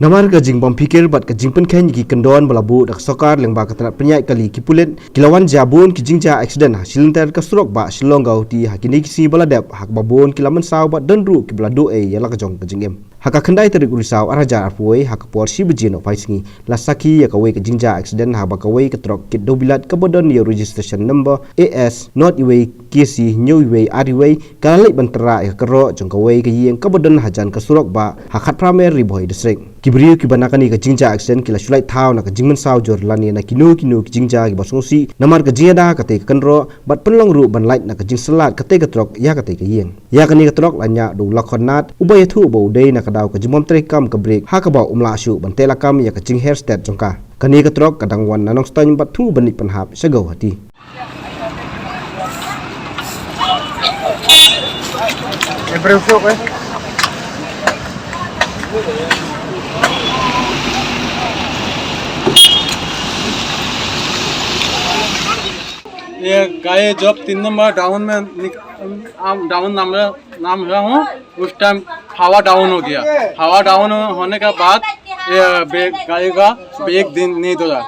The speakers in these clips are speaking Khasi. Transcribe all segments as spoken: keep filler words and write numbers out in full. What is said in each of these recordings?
Namar ka jingbym phikir bad ka jingpynkheiñ ïa ki kyndon ba la buh da ka sorkar lyngba ka tnat pynïaid kali ki pulit, ki la wan jia bun ki jingjia accident ha shilynter ka surok bah Shillong Guwahati ha kine ki sngi ba la dep, ha kaba bun ki la mynsaw bad don ruh kiba la duh ei ïa la ka jong ka jingim. Ha ka khyndai tarik u Risaw ar hajar arphew wei, ha ka por shi baje nohphai sngi, la sakhi ïa kawei ka jingjia accident haba kawei ka trok kit dewbilat kaba don ïa u registration number A S not iwei K C hynñiew iwei ar iwei, ka la leit ban tyrrah ïa ka kyrroh jong kawei ka ïing kaba don hajan ka surok bah ha Khatphra Mer, Ri Bhoi District. Ki briew kiba na kane ka jingjia accident ki la shu lait thaw na ka jingmynsaw jur lane na kino kino ki jingjia kiba sngewsih namar ka jingïada katei ka kynroh, bad pynlong ruh ban lait na ka jingsyllad katei ka trok ïa katei ka ïing. Ïa kane ka trok la ñiah da u Lakhon Nath, uba ïathuh ba u dei na ka daw ka jingbym treikam ka brake, ha kaba um lah shuh ban teh lakam ïa ka jingher stet jong ka. Kane ka trok ka dang wan na Nongstoiñ bad thmu ban leit pynhap sha Guwahati. ये गाड़ी जब तीन नंबर डाउन में निक-, हम डाउन नाम, नाम रहा हूँ, उस टाइम हवा डाउन हो गया। हवा डाउन होने के बाद ये ब्रेक, गाड़ी का ब्रेक दिन नहीं धरा।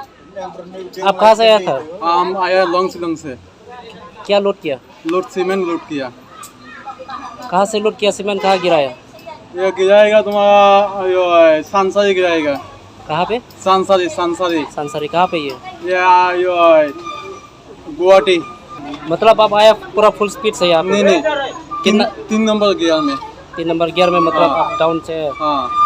आप कहाँ से आया था? हम आया लोंगशिलोंग से। क्या लोड किया? लोड सीमेंट लोड किया। कहाँ से लोड किया सीमेंट, कहाँ गिराया? ये गिराएगा तुम्हारा, यो, सांसारी गिराएगा। कहाँ पे? सांसारी, सांसारी। सांसारी कहाँ पे ये? ये, यो, गुवाहाटी। मतलब आप आया पूरा फुल स्पीड से यहाँ पे? नहीं, नहीं। कितना? तीन, तीन नंबर गियर में। तीन नंबर गियर में, मतलब, हाँ। आप डाउन से? हाँ।